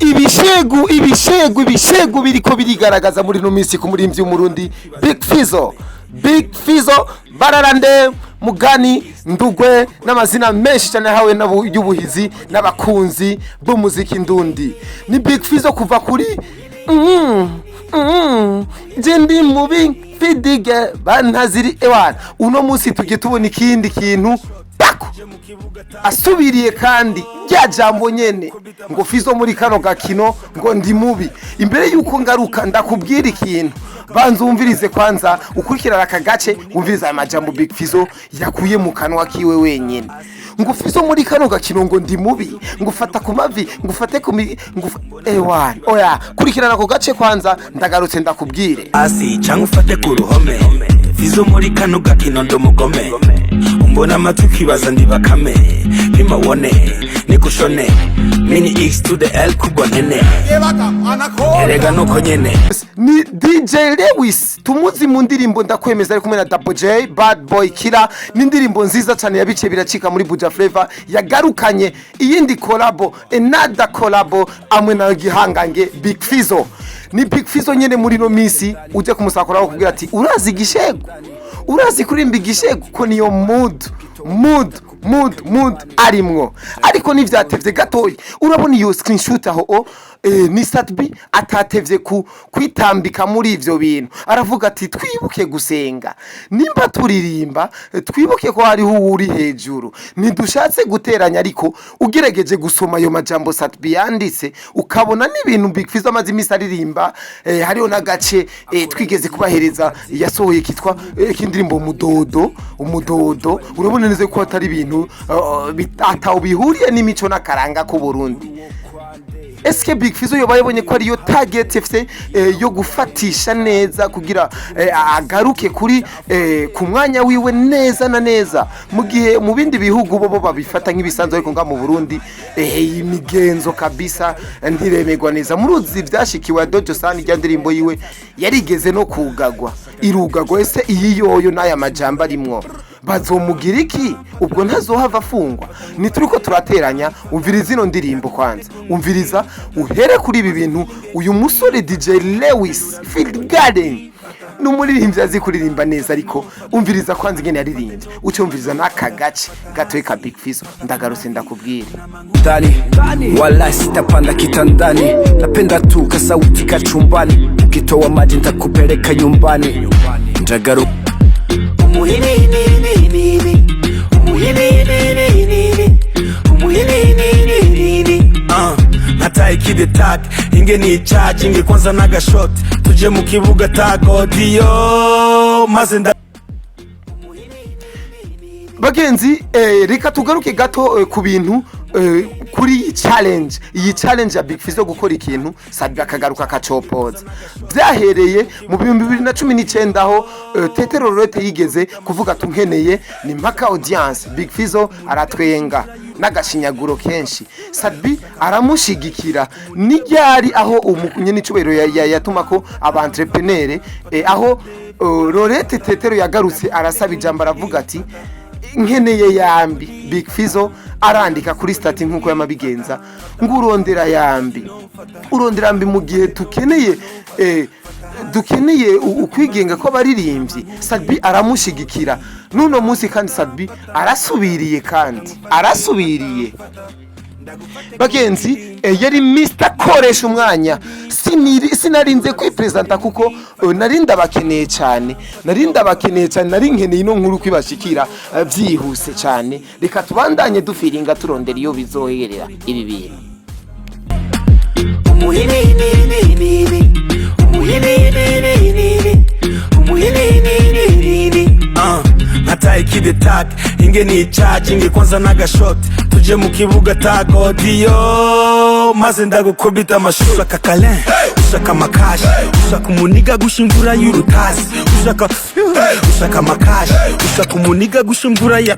Ibishegu, ibishegu, ibishegu biriko birigaragaza muri no minsi ku murimvyi w'Umurundi Big Fizzo. Big Fizzo, bararande mugani ndugwe n'amazina menshi cyane yahawe y'ubuhizi n'abakunzi b'umuziki ndundi. Ni Big Fizzo kuva kuri je ndi mubi fidige bantaziri ewana. Uno munsi tugiye tubona ikindi kintu pako asubiriye kandi rya jambo nyene ngo Fizzo muri kano gakino ngo ndi mubi. Imbere yuko ngaruka ndakubwira ikintu, banza wumvirize kwanza, ukurikirana aka gace, wumvirize aya majambo Big Fizzo yakuye mu kanwa kiwe wenyene, ngo Fizzo muri kano gakino ngo ndi mubi, ngo ufata ku mavi, ngo ufate ku mi ngo ewana. Oya, kurikirana ako gace kwanza, ndagarutse ndakubwire. Hasi cyangwa ufate ku ruhome, Fizzo muri kano gakino ndumugome, umbona amatwi ukibaza ndi bakame, pima wone nikushone mini x to the l kubwa nene, erega nuko nyene. Ni DJ Lewis tumuzi mu ndirimbo Ndakwemeza ari kumwe na Double J, Bad Boy Killer. Ni indirimbo nziza cyane yabice biracika muri Buja Flavor. Yagarukanye iyindi collabo, another collabo amwe na gihangange Big Fizzo. Ni Big Fizzo nyene muri no minsi uje kumusakura kugira ati urazi igishego, urazi kurimba igishego, ko niyo mood mood mood mood arimwo. Ariko ntivyatevye gatoya, urabona iyo screenshot aho o ni Sat-B atatevye ku kwitambika muri ivyo bintu, aravuga ati twibuke gusenga nimba turirimba, twibuke ko hariho uwuri hejuru. Ntidushatse guteranya, ariko ugerageje gusoma ayo majambo Sat-B yanditse, ukabona n'ibintu Big Fizzo amaze imisi aririmba, hariho n'agace twigeze kubahereza yasohoye kitwa k'indirimbo Mudodo Umudodo. Urabona neza ko atari ibintu ataho bihuriye n'imico n'akaranga k'u Burundi. Eske Big Fizzo yoba yabonye ko ariyo target ifise yo gufatisha neza kugira agaruke kuri ku mwanya wiwe neza na neza, mu gihe mu bindi bihugu bo babifata nk'ibisanzwe, ariko nga mu Burundi imigenzo kabisa ntiremerwa neza? Muruzi vyashikiwe Dojo San, rya ndirimbo yiwe yarigeze no kugagwa, irugagwa. Ese iyi yoyo n'aya majambo arimwo bazomugira iki? Ubwo ntazohava afungwa? Ntituriko turateranya. Umviriza ino ndirimbo kwanza, umviriza uhere kuri ibi bintu. Uyu musore DJ Lewis Field Garden ni umuririmbyi azi kuririmba neza, ariko umviriza kwanza ingene yaririmbye, uce umviriza n'aka gace gatoyi ka Big Fizzo. Ndagarutse ndakubwire. Ndani wala sitapanda kitandani, napenda tu kasauti kachumbani, ukitoa maji nitakupeleka nyumbani, ndagaru Umuhininini, umuhininini, umuhininini. Nataye ikide tak inge ni charge inge kwanza n'agashot tuje mu kibuga tagodiyo maze nda Bagenzi, reka tugaruke gato ku bintu kuri iyi challenge, iyi challenge ya Big Fizzo gukora ikintu, Sat-B akagaruka akacopoza. Byahereye mu 2019 aho Tetero Lorete yigeze kuvuga tunkeneye ni mpaka audience. Big Fizzo aratwenga n'agashinyaguro kenshi, Sat-B aramushigikira. N'iryari aho umunyenicubahiro yatuma ko aba entrepreneur, aho Lorete Tetero yagarutse arasaba ijambo, aravuga ati nkeneye yambi. Big Fizzo arandika kuri statut nk'uko yamabigenza ngo urondera yambi, urondera yambi, mu gihe tukeneye dukeneye ukwigenga kw'abaririmbyi. Sat-B aramushigikira. N'uno munsi kandi Sat-B arasubiriye, kandi arasubiriye. Bagenzi, yari Mr Koresha umwanya. Sinarinze kwipresenta kuko nari ndabakeneye cyane, nari ndabakeneye cyane, nari nkeneye ino nkuru kwibashikira byihuse cyane. Reka tubandanye dufiringa, turondera iyo bizoherera ibi bintu. Umuhininini, umuhininini, umuhininini. Nataye ikide tak inge ni charge inge kwanza n'agashot tuje mu kibuga tagodiyo maze ndagukubita amashuri. Ushaka kalin, ushaka amakashi, ushaka umuniga gusha imvura y'urutazi, ushaka amakashi, ushaka umuniga gusha imvura ya